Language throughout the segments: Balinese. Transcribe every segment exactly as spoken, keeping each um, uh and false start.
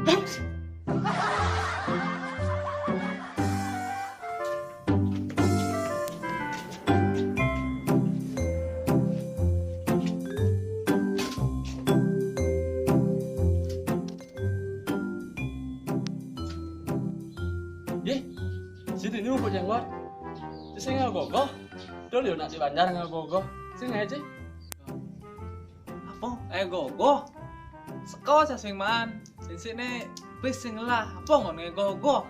Yeh, sini ni rumput jenggot. Sing ngegogoh. Dol yo nak di Banjar ngegogoh. Sing aja. Apa? Ngegogoh? Seko sing maan. Sing sini pis sing lah. Apa ngon ngegogoh?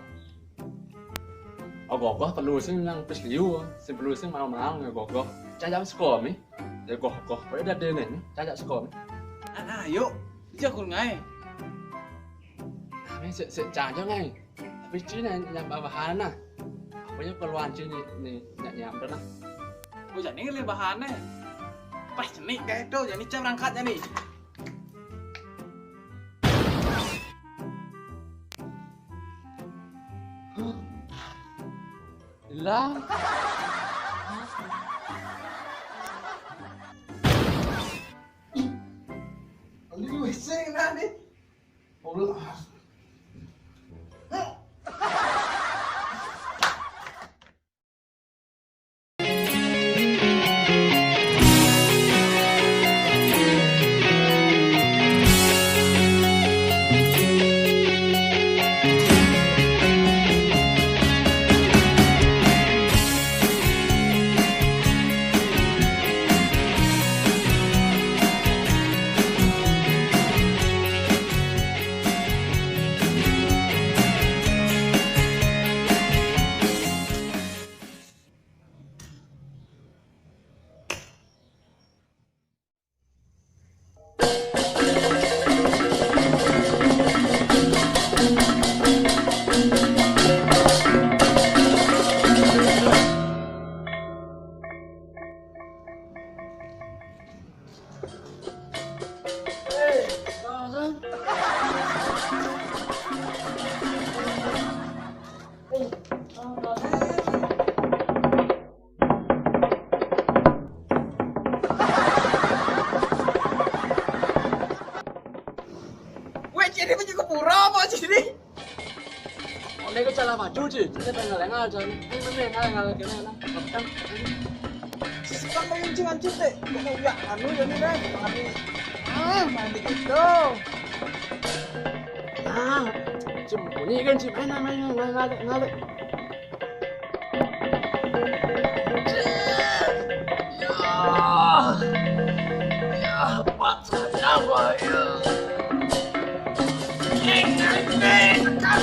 Ogoh-ogoh perlu sing nang pis liu, sing perlu sing mau-mau ngegogoh. Cacak seko mi. Ya goh-goh. Kok ada dene mi. Cacak seko mi. Ah, ah, yuk. Ija kur ngai. Nah, mi sik sik cacak ngai. Tapi cina nyam bahan nah. Apa ya perluan cini ni nyak nyam dah nah. Oh, jadi ni bahannya. Pas cenik kayak itu, jadi cam rangkat jadi. Ilang. Lu sing nani? Allah. Weh, ciri baju kepura apa ciri? Oleh ke salah maju, Ci. Kita pengen lengal, Ci. Ini, ini, lengal, lengal, kena, lengal. Bukan. Sekarang mau incing, anjing, teh. Kena uyak, anu, jadi, deh. Mandi. Ah, mandi gitu. Ah, Ci, bunyi kan, Ci. Main, main, main, ngalek, ngalek. Ya, ya, pacarnya apa ya? Ini, ini, tekan,